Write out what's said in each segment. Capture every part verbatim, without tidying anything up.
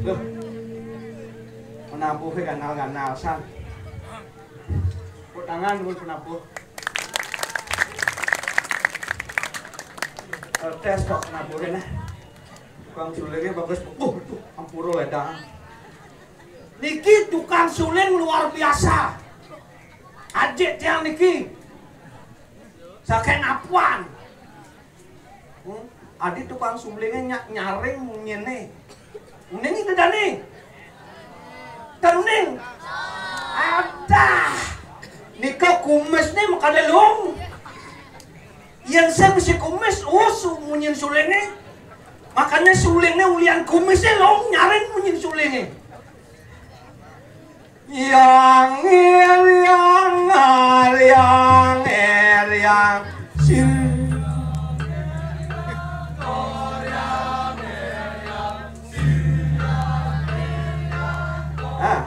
Loh, penabuhe ganal-ganal, San. Tepuk tangan buat penabuh. Eh, tes kok penabuhe, nah. Tukang sulinge bagus. Uh, tuh, ampura ledang. Niki tukang suling luar biasa. Ajik tiang niki. Saking apuan. Hmm? Adi tukang sulingé ny-, nyaring munyiné. Uning ida dané. Ten uning. Adah. Nika kumisné makada luung. Yén sing mesti kumis, us munyin sulingé. Makanya sulingé ulian kumisé luung nyaring munyin sulingé. Yang er yang er yang er yang sir. Ah.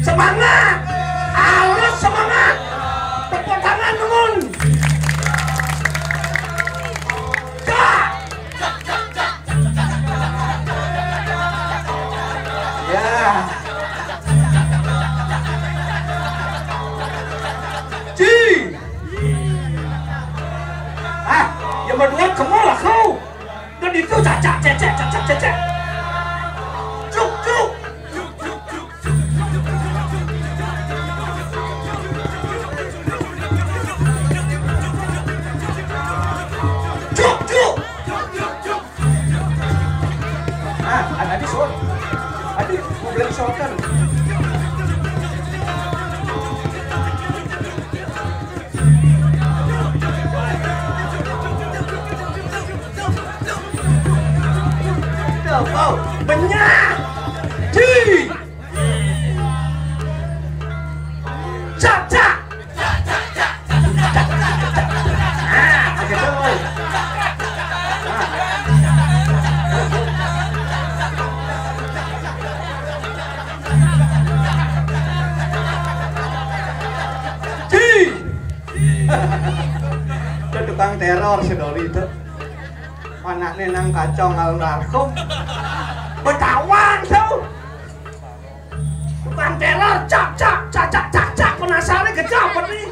Semangat! Halus semangat! Tepuk tangan, nuhun! Cak! Ya. Ci! Ah, yang berdua kamu lah kau. Udah itu cacak cecek, cacak cecek. Cuk, cuk. Cuk, cuk. Ah, ada di soal. Tadi mau bilang soal kan. Tuh, wow, benyah. Di. Cak, cak. Ah, begitu. Ah. Di. Itu tukang teror si Dori itu. Anaknya nang kacong almarhum. Betawan tuh. Tukang teror, cak, cak, cak, cak, cak, cak, penasaran gejap nih.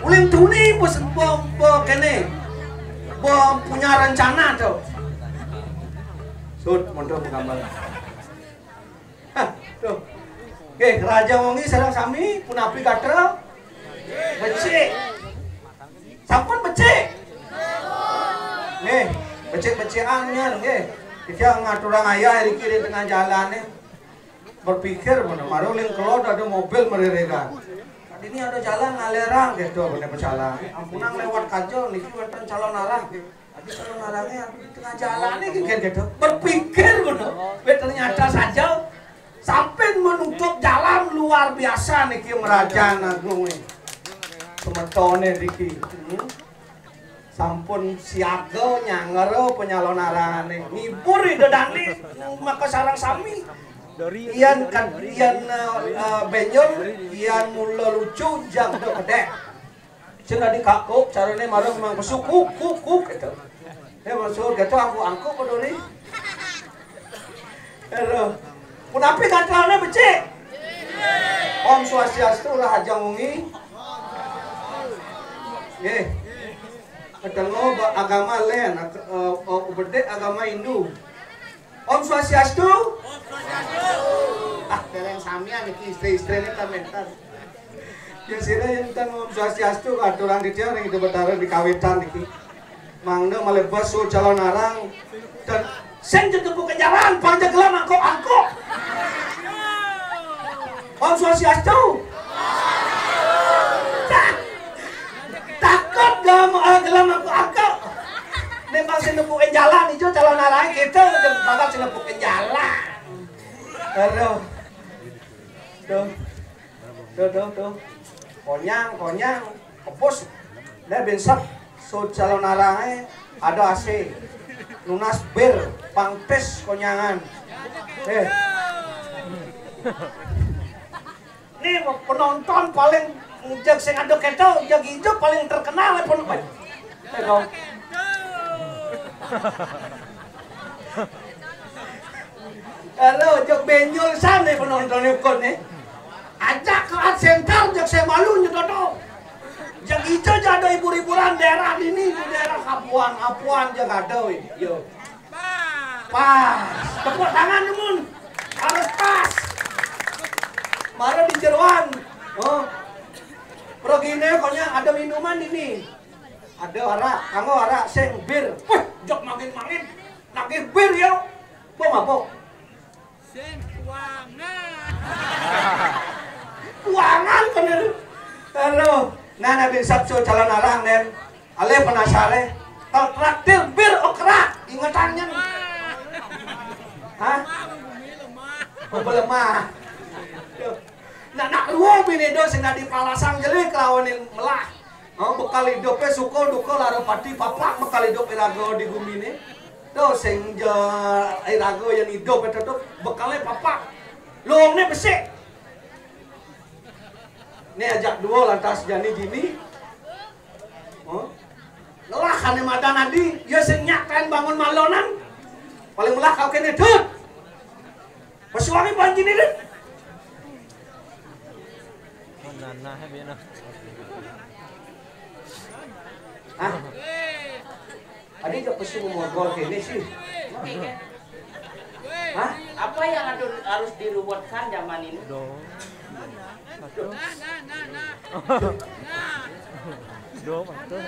Uling tuni bos bom bom kene. Bom punya rencana tuh. Sud, mundur gambar. Hah, tuh. Oke, Raja Wengi sareng sami punapi gatel? Becik. Sampun becik? Nggih, becik-becikan nggih. Kita ngaturang ayah iki di tengah jalan nih. Berpikir mana, mari uling kelod ada mobil mereregan. Tadi ini ada jalan ngalerang gitu, bener pecalang. Ampunang lewat kajol, niki wonten calon arah. Tapi kalau ngarangnya aku di tengah jalan ini kan gitu. Berpikir bener. Weh, ternyata saja sampai menutup jalan luar biasa niki Merajan Agung nih. Semetone niki. Hmm? Sampun siaga nyangera penyalon arangane. Ngibur ida dane maka sarang sami. Ian kan ian eh, eh, benjol, ian mula lucu, jang do kedek. Sing tadi kakuk, carane marang mang besuk, kuk, kuk, kuk, gitu. Eh, maksud gitu, angkuk-angkuk, Pak Doni. Aduh. Punapi gatrane becik? Om Swastiastu, Rahajeng Wengi. Nggih. Kedengo ba-, agama len, ag-, eh, eh, bedek agama Hindu. Om Swastiastu. Om Swastiastu. Ah, dereng samian iki istri-istrine ta menten. Ya sira yen ten Om Swastiastu, aturan titiang ring Ida Betara di kawitan iki. Mangda malebas sur calon arang. Dan sing tetepuk kenjaran, pang jegelan angkok-angkok. Om Swastiastu. Tah. Takut gam eh, gelam aku angkok. Memang sing nepukin jalan ijo calon arang kita bakal sing nepukin jalan. Aduh. Tuh. Tuh, tuh, tuh. Konyang, konyang. Kepus. Dah bensep. So calon arange ada A C. Nunas bir, pangtis konyangan. Eh. Ini penonton paling, jeg sing ada keto, jeg ijo paling terkenal ya pun. Eh, kau. Halo, jok benjol sana penonton ikut nih. Ajak ke Art Center, jok saya malu nyedodo. Jok itu aja ada hibur-hiburan daerah ini, di daerah Kapuan, Kapuan jok ada, weh. Yo. Pas. Tepuk tangan, Mun. Harus pas. Mara di jeroan. Oh. Pergi ini, pokoknya ada minuman ini. Ada arak, kanggo arak sing bir. Wih, jok mangin-mangin. Nagih bir ya. Apa mabok? Sing kuangan. Kuangan bener. Halo. Nah, nah, bin sabso calon arang, nen. Ale penasare. Tau traktir bir okra. Ingetannya. Hah? Oh, belemah. Nah, nak luo bini do sing dadi palasang jeli kelawanin melah. Oh, bekal idupe suka duka lara pati papak bekal idup iraga di gumine. To sing ja iraga yang idup itu tuh bekale papak. Luongne besik. Nih ajak dua lantas jani jini. Oh. Ngelah ane madan adi, ya sing nyak kain bangun malonan. Paling melah kau kene dut. Pesuangi banjine dut. Nah, nah, nah. Hah? Adi jok pesu mau gol kene sih. Hah? Apa yang harus, harus diruwetkan zaman ini? Do. Do, betul.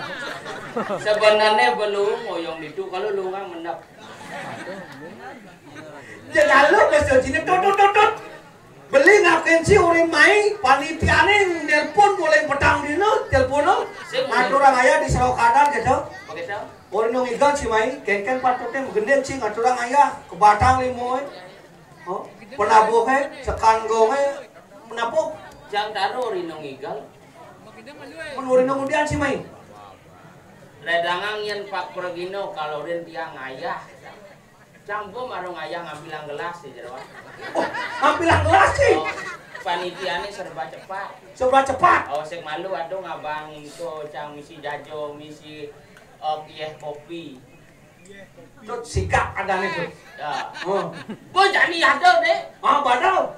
Sebenarnya belum ngoyong itu kalau lu nggak mendap. Ya lalu pesu sini tut tut tut tut. Beli ngakuin si urin mai, panitiane nelpon mulai petang dino, telepon lo. Sing mulai. Ngaturang ayah di Serokadan gitu. Pakai siapa? Urin nong igal si mai, kengkeng patutnya gendeng si ngaturang ayah, kebatang limo, eh. Oh, penabuh, eh, sekanggong, eh, menabuh. Jang taruh urin nong igal. Mun urin nong undian si mai. Ledangang yen Pak Pergino kalau urin tiang ayah. Cang gua marung ayah ngambilang gelas ya jero. Oh, ngambilang gelas sih. Oh, panitiane serba cepat. Serba cepat. Oh, sing malu aduh ngabang itu cang misi jajo, misi, eh, pieh kopi. Terus sigap adane tuh. Ya. Oh. Gua jani ada deh. Ah, badal.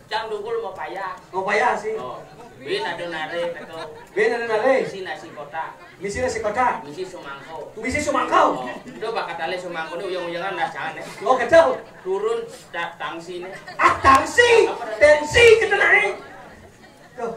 Cang dukul mau payah. Mau payah sih. Oh. Bin ada nare teko. Bin ada nare. Isi nasi kotak. Misi nasi kotak. Misi sumangko. Misi sumangko. Oh. Itu bakat ale sumangko ini uyang-uyangan nah jangan ya. Oh, kacau. Turun ta tangsi ini. Ah, tangsi. Apa namanya? Tensi kita naik. Tuh.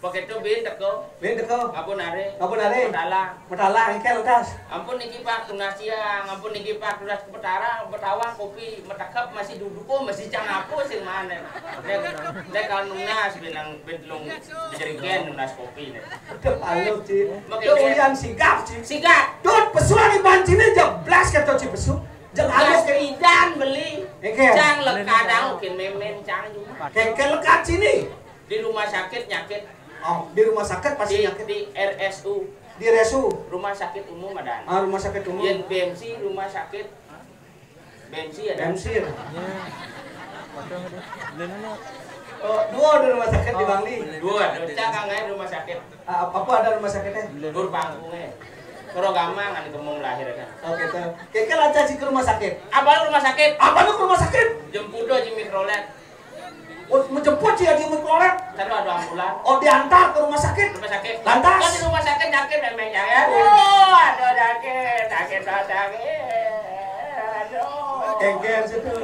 Pakai itu bin teko. Bin teko. Ngapun are. Ngapun are. Matalang. Matalang, engkel tas. Ampun niki Pak tunas siang, ampun niki Pak tunas petara, petawang kopi, metekep masih duduk, oh, masih cang apa sih mana? Nek nek kalau nunas bilang bentlung jerigen nunas kopi nih. Aduh, ayo, Ci. Makin tuh uyan sigap, Ci. Sigap. Dut pesuang iban cine jeblas kata Ci pesu. Jeng ayo ke idan beli. Engkel. Cang lekadang kin memen cang cuma. Engkel lekat sini. Di rumah sakit nyakit. Oh, di rumah sakit pasti di, nyakit. Di R S U. Di R S U. Rumah sakit umum ada. Ah, rumah sakit umum. Yen B M C rumah sakit. B M C ada. B M C ada. Oh, dua ada rumah sakit di Bangli. Dua, ada. Cakang aja rumah sakit. Ah, apa, apa ada rumah sakitnya? Dur pangkungnya. Kero gampang kan kemung lahir kan. Oke, tuh. Keke lancar sih ke rumah sakit. Apa rumah sakit? Apa lu ke rumah sakit? Jemput aja mikrolet. Oh, menjemput si Haji Mut Kloret. Ntar ada ambulan. Oh, diantar ke rumah sakit. Rumah sakit. Lantas? Kan di rumah sakit sakit memang ya. Aduh, aduh sakit, sakit, sakit. Aduh. Engkel situ.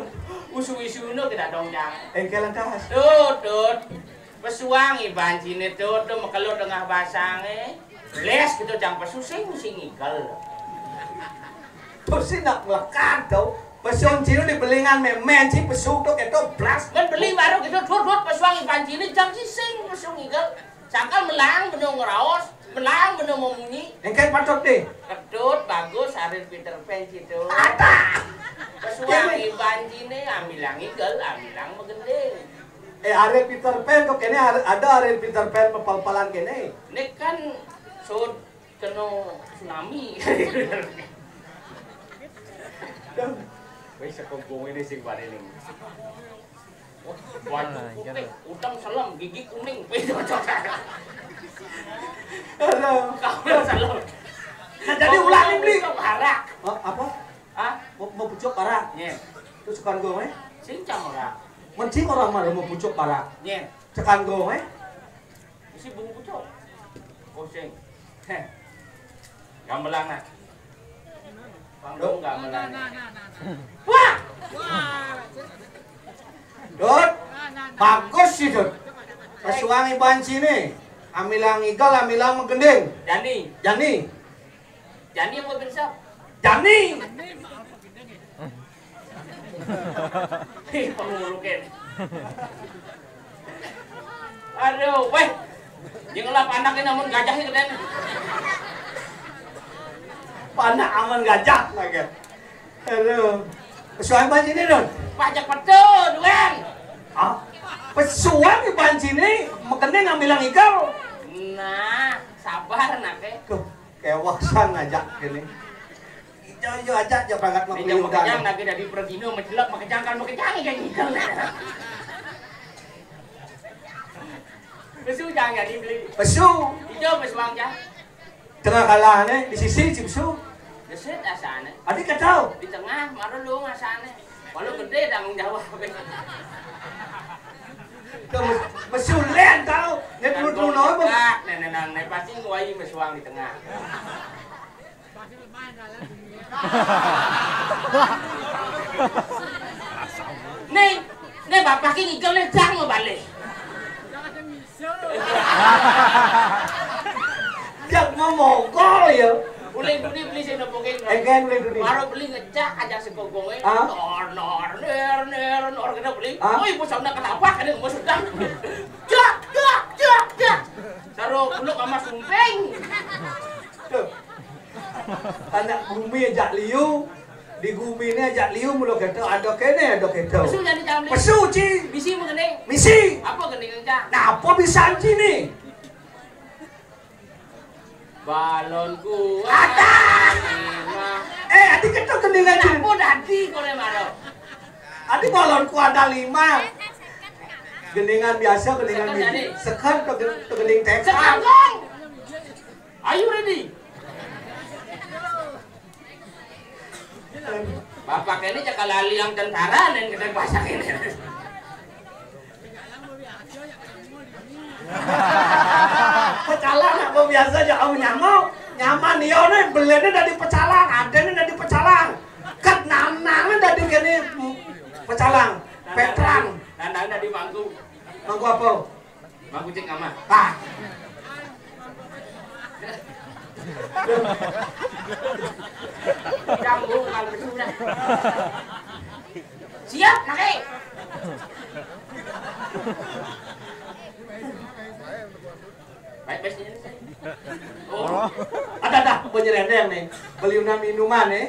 Usu-usu no kita dong jang. Engkel lantas. Tut, tut. Pesuang iban cine tut, tut mekelo tengah basang eh. Les gitu cang pesu sing sing ikel. Pesu nak melekat tau. Pesu cinu di belingan memen ci pesu tu keto blas. Men beli baru gitu dut dut pesuang iban cine jam sising pesu ngikel. Sangkal melang beno ngeraos, melang beno memunyi. Engkel patut deh. Ketut bagus harir Peter Pan situ. Ada. Pesuang iban cine ambilang ngikel, ambilang megending. Eh, harir Peter Pan kok kene ada harir Peter Pan pepal-palan kene. Ini kan sud Kena tsunami. Wis sekongkong ini sing bari ning. Waduh, putih, utang selem, gigi kuning. Halo. Kamu selem. Nah, jadi ulangi beli. Barak. Apa? Hah? Mau, mau pucuk barak. Nyen. Terus sekarang gue, eh? Sing cang ora. Mending orang mah mau pucuk barak. Nyen. Sekarang gue, eh? Isi bunyi pucuk. Pusing. Heh. Gamelan nah. Panggung gamelan. Wah. Dut. Bagus sih, Dut. Pesuang iban sini. Amilang igal, amilang menggending. Jani. Jani. Jani apa Binsop? Jani. Ih, pengulukin. Aduh, weh. Yang ngelap anaknya namun gajahnya gedenya. Panak aman gajah lagi. Aduh. Pesuang banci ini, Don. Pajak petu, duan. Ah, pesuang di banci ini, makanya ngambilang igal. Nah, sabar nak, eh. Tuh, kewasan aja gini. Ijo, ijo aja, aja banget. Ini makanya udah makejang lagi dari pergino, mencelok, makejang kan makejang, ikan igal. Pesu jangan jadi beli. Pesu. Ijo pesuang, Jang. Tengah kalah nih, di sisi si pesu. Desit asane. Adi katau. Di tengah, maru lu ngasane. Walau gede tanggung jawab. Tuh, mes-, pesu len tau. Nih, perlu-perlu nopo. Nenek nang, nih pasti nguai pesuang di tengah. Nih, nih bapak ki ngigel nih, jang mau balik. Jak mau mongkol ya. Ulih duni beli sing nopo kene. Enggak, ulih duni. Baru beli ngejak aja sekogonge. Ah? Nor, nor, ner, ner, nor, kena beli. Ah? Oh, ibu sana kenapa? Kena ibu sedang. Jak, jak, jak, jak. Taruh dulu sama sumping. Tuh. Tanah bumi aja liu. Di gumi ini aja liu, mula kata ada kene, ada kata. Pesu jadi jam liu. Pesu, Ci. Misi mengenai. Misi. Apa kene, Kang? Nah, apa bisa, Ci, nih? Balonku. Ada. Lima. Eh, adi kata geningan, Ci. Apa dadi kau ni, Maro? Adi balonku ada lima. Geningan biasa, geningan biji. Sekan ke, ke gening tekad. Sekan, Kang. Are you ready? Bapak ini cakal lali yang tentara nen kita pasang ini. Pecalang apa biasa aja, oh, nyamau, nyaman, iya nih, belinya dari pecalang, ada nih dari pecalang. Ket nanangnya dari kene, mm, pecalang, petrang. Nanangnya dari mangku. Mangku apa? Bang Kucing sama. Ah. Nyambung kalau sudah. Siap, pakai. Baik, baik, sini, sini. Oh. Ada, ada, penyerendeng nih. Beli minuman nih.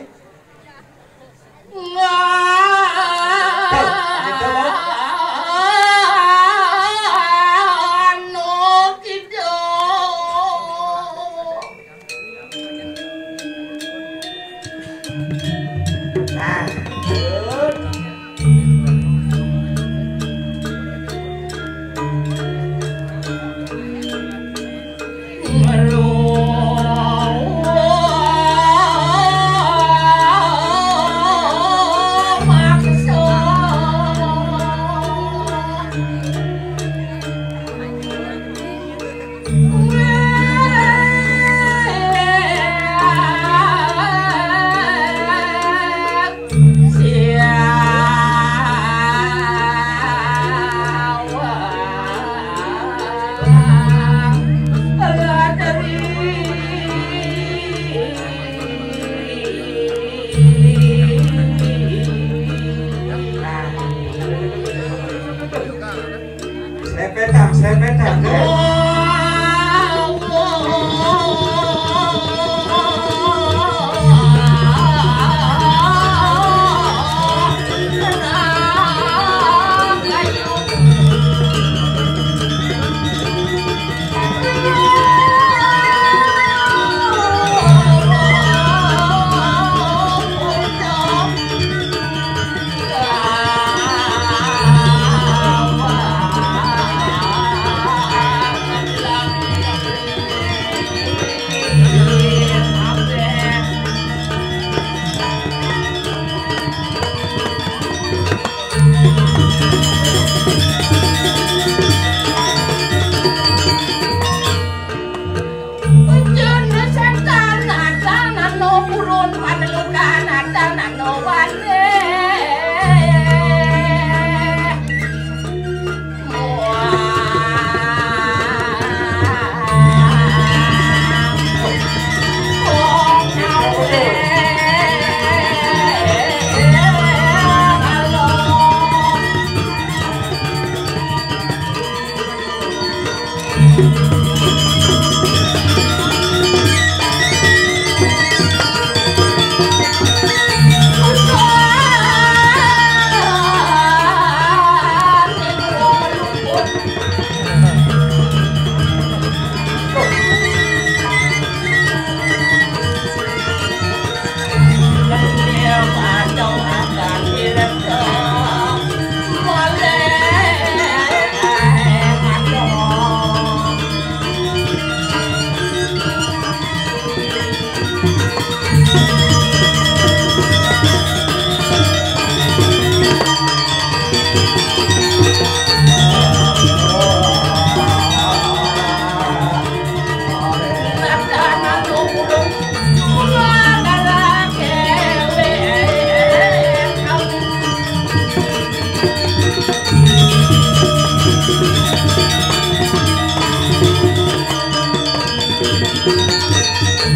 Wah!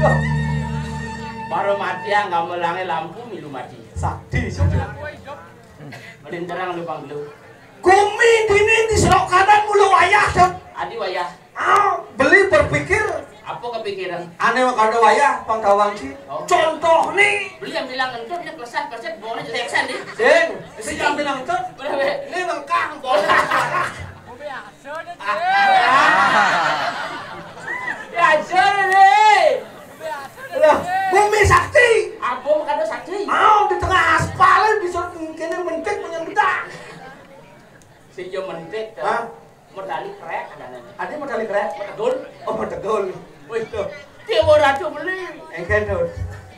Tuh. Baru mati, ah, nggak melangé lampu, milu mati. Sakti, sakti. Mending terang lu, Bang, lu. Gumi dini di Serokadan mula wayah, Dot. Adi wayah. Ah, beli berpikir. Apa kepikiran? Ané mah kada wayah, pang tawang ci. Oh. Contoh nih. Beli yang bilang ngentut, dia kelesah, keset, bawahnya jelek san, deh. Sing, sing yang bilang ngentut. Berapa? Ini mengkang, bawahnya jelek. Ya, aja deh. Lah, gumi sakti. Apa kada sakti? Mau di tengah aspal bisa kena mentik punya bedak. Si jo mentik, tuh. Hah? Medali krek ada nanya. Ada medali krek? Medegul. Oh, medegul. Wih, tuh. Dewa Ratu beli. Engken, tuh.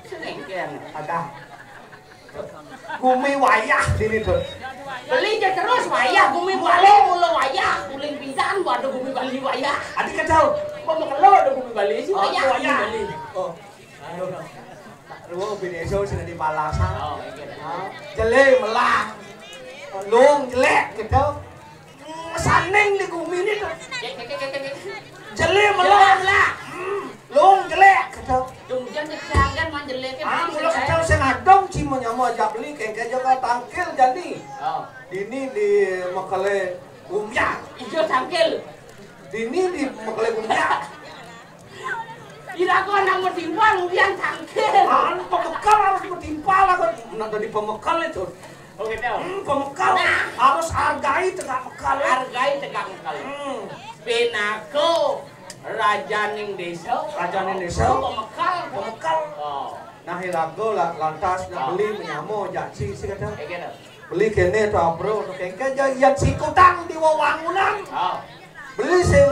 Senengken. Ada. Gumi wayah dini, tuh. Beli ja terus wayah, gumi Bali mula wayah, uling pisan, waduh, gumi Bali wayah. Adi kacau. Mau mekelo ada gumi Bali sih, oh, wayah, wayah. Gumi Bali. Oh. Aduh. Ruwo bini iso sing di Palasan. Oh, iya. Ah, jelé melah. Lung jelék gitu. Saning di gumi ini tuh. Jelé melah. Jelé melah. Hmm, lung jelék gitu. Dungjan kejangan man jelé ke. Ah, mula kacau sing adong ci menyama aja beli kengke jaga tangkil jani. Oh. Dini di mekelé gumyak. Iya, tangkil. Dini di mekelé gumyak. Ira kok nang metimpal, udian tangkil. Ah, pemekal harus metimpal lah, kan. Nak jadi pemekal itu. Oh, gitu. Hmm, pemekal. Nah. Harus hargai tegak mekal, ya. Hargai tegak mekal. Hmm. Pinako rajaning desa. Rajaning desa. Pemekal. Pemekal. Oh. Nah, iraga lah, lantas nak beli menyama, janji sih kata. Kayak gitu. Beli kéné to, Bro, to kéngké ja yén sikutang di wewangunan. Oh. Beli sing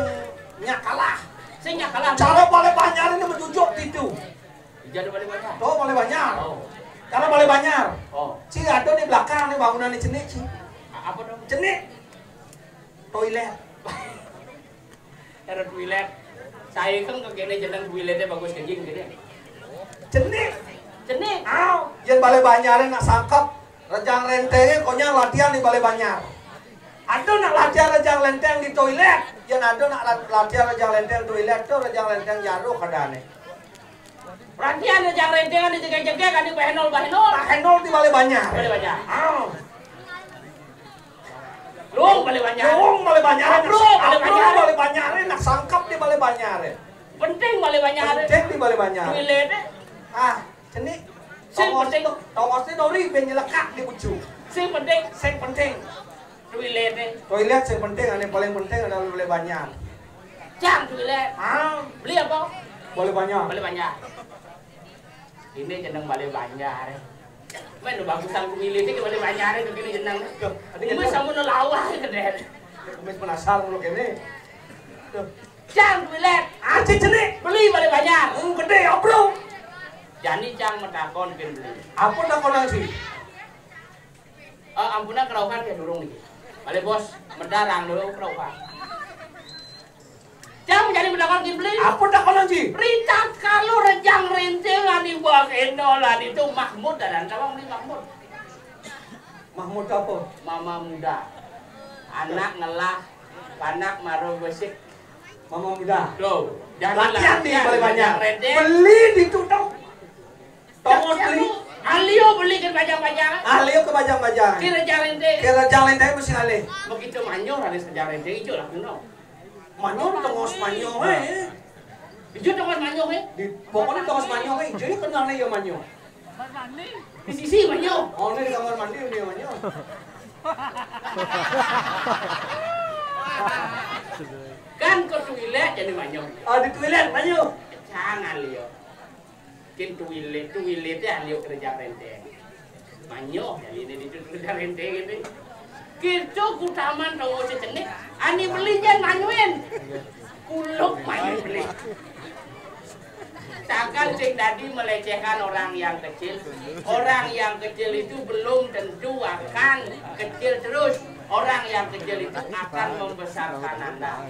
nyakalah. Sing nyakalah. Cara Balé Banjar ini menjujuk gitu. Jadi Balé Banjar. To Balé Banjar. Oh. Cara Balé Banjar. Oh. Ci ada di belakang nih bangunan di cenik, ci. A-, apa dong? Cenik. Toilet. Era toilet. Saya kan ke kene jeneng toiletnya bagus kencing gitu. Cenik. Cenik. Aw, yén Balé Banjaré nak sangkep, Rejang Renténgé konyang latihan di Balé Banjar. Ada nak latihan Rejang Renténg di toilet, yén ada nak la-, latihan Rejang Renténg toilet tuh Rejang Renténg jaruh keadaannya. Perhatian, Rejang Renténg di jegek-jegek, di bahenol-bahenol. Bahenol di Balé Banjar. Balé Banjar. Ah. Lung Balé Banjar. Lung Balé Banjar. Abro Balé Abro Banjar. Balé Banjar, nak sangkep di Balé Banjar. Penting Balé Banjar. Penting di Balé Banjar. Toilet. Ah, cenik. Sing penting. Tongos, tongos ini nori ben nyelekak di bucu. Sing penting. Sing penting. Toilet. Toilet sing penting, ane paling penting adalah Balé Banjar. Cang toilet. Ah. Beli apa? Balé Banjar. Balé Banjar. Ini jeneng Balé Banjar. Main lu bagusan kuwi litik Balé Banjar itu kene jeneng. Tuh, tadi ini kan sama no lawah gede. Kumis penasaran lu kene. Tuh. Cang toilet. Aci cenik. Beli Balé Banjar. Hmm, gede ya, Bro. Jani cang metakon pin beli. Apa takonan sih? Eh, ampuna kerauhan ya durung niki. Balé bos, medarang dulu kerauhan. Jam jadi mendapat kibli. Apa takonan, Ji? Ritat kalu Rejang Renténg ani buah endol ani itu Mahmud dan tawang ni Mahmud. Mahmud apa? Mama muda. Anak ngelah, panak maro besik. Mama muda. Tuh, jangan latihan di Balé Banjar. Rejang Renténg. Beli di tutup. Tongos beli. Alio beli ke bajang-bajang. Alio ke bajang-bajang. Kira Rejang Renténg. Kira Rejang Renténg mesti alih. Begitu manyor ada Rejang Renténg ijo lah kuno. Manyor tongos manyor, eh. Ijo tongos manyor, eh. Di, pokoknya tongos manyor, eh. Ijo kenal nih ya manyor. Di sisi manyor. Oh, ini di kamar mandi ini ya manyor. Kan ke toilet jadi manyor. Oh, di toilet manyor. Jangan lihat. Kin tuwilé, tuwilé té alio Rejang Renténg. Manyoh, ya, ini di Rejang Renténg ini. Kita kutaman tahu si cenik, ani beli jan manyuin. Kuluk manyu beli. Takkan sing dadi melecehkan orang yang kecil. Orang yang kecil itu belum tentu akan kecil terus. Orang yang kecil itu akan membesarkan Anda.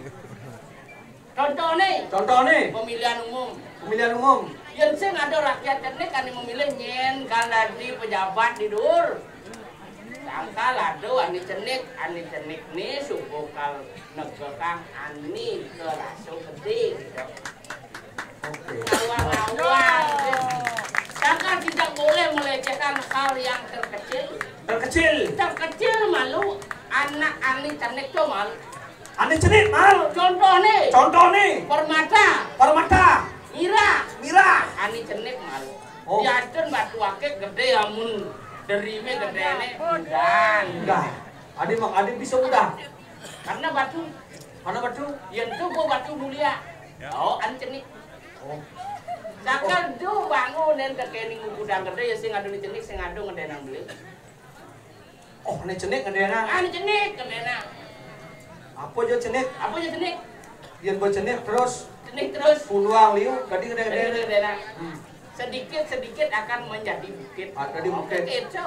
Contohnya, contohnya, pemilihan umum. Pemilihan umum. Yén sing ada rakyat cenik ané memilih nyén kal dadi pejabat di dur. Sangkal ada ané cenik, ané cenik né suba kal negekang ané kerasa gedé gitu. Oke. Awang-awang. Sangkal tidak boleh melecehkan hal yang terkecil. Terkecil. Terkecil malu anak ané cenik tuh malu. Ané cenik malu. Contohné. Contohné. Permata. Permata. Mirah. Mirah. Ané cenik malu. Oh. Diaden batu akik gedé amun derimé gedéné udan. Udah. Adi mak adi bisa udah. Karena batu. Mana batu? Yén tu gua batu mulia. Oh, ané cenik. Oh. Sangkal du bangun nén tekeni ngugudang gedé ya sing adu ni cenik sing adu ngedénang beli. Oh, ané cenik ngedénang. Ané cenik ngedénang. Apa jo cenik? Apa jo cenik? Yén ba cenik terus. Cenik terus. Puluang liu, tadi ngedénang. Hmm. Sedikit-sedikit akan menjadi bukit. Ah, tadi bukit. Oke, itu.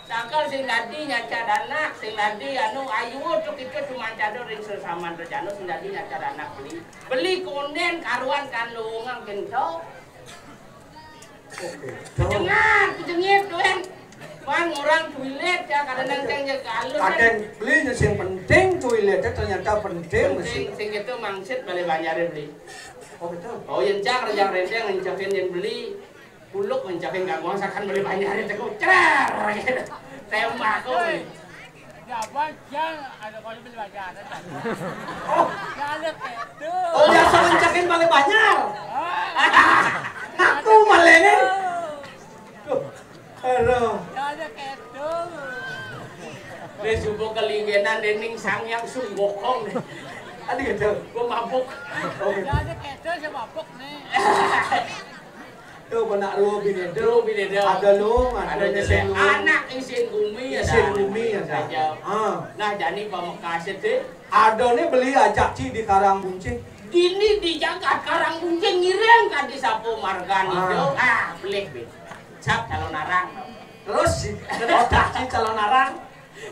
Sangkal sing dadi nyaca danak, sing dadi anu ayu tu kita cuma cador ring sesaman rejano sing dadi nyaca danak beli. Beli konden karuan kan lowongan kento. Oke. Cengar, kejengit tuh kan. Wan orang toilet ya kadang nang ceng jaga alus kan. Kadang beli sing penting toiletnya ternyata penting. Penting sing itu mangsit balik banjar beli. Oh betul. Oh yang cak rejang rendeng ngencakin yang beli. Buluk ngencakin gangguan sakan beli banjar itu cerar. Tembak kok. Jaban jang ada kali beli banjar. Oh. Ya ada ketu. Oh biasa ngencakin balik banjar. Aku malah ini. Aduh. Ya ada ketu. Dia subuh kelingenan dening sang yang sunggokong. Tadi gitu. Gua mabuk. Oh gitu. Ya ada ketu saya mabuk nih. Tuh kena lu bini tuh. Lu bini tuh. Ada lu, ada lu. Anak isin gumi ya. Isin gumi ya. Ah. Nah, jani pamekase deh. Ada nih beli ajak ci di Karang Buncing. Dini di jagat Karang Buncing ngiring ka di sapo margani tuh. Ah, beli be. Sap calon arang. Terus si otak si calon arang.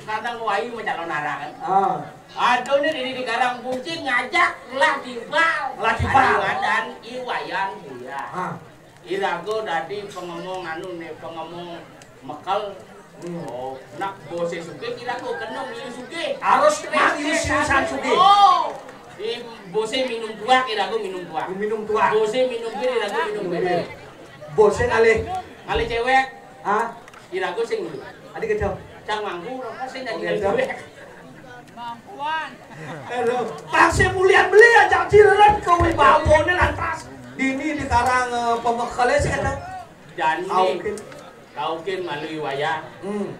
Kadang wai ma calon arang. Ah. Ada nih dini di Karang Buncing ngajak lah timbal. Lah timbal. Ada ngadan Iwayan dia. Ah. Irago dadi pengemong anu nih, pengemong mekel. Hmm. Oh, nak bose sugih irago kena milu sugih. Harus milu siusan sugih. Oh, di bose minum tuak irago minum tuak. Minum tuak. Bose minum bir irago minum bir. Bose ngalih. Ngalih cewek. Hah? Irago sing dulu. Adi gedhe. Cang mangku rokok sing dadi ngalih cewek. Mampuan. Aduh, taksih mulian beli aja cilet ke wibawané lantas. Dini di karang eh, pemekelé sih kata. Jani. Kaukin. Kaukin malu Iwayan. Hmm.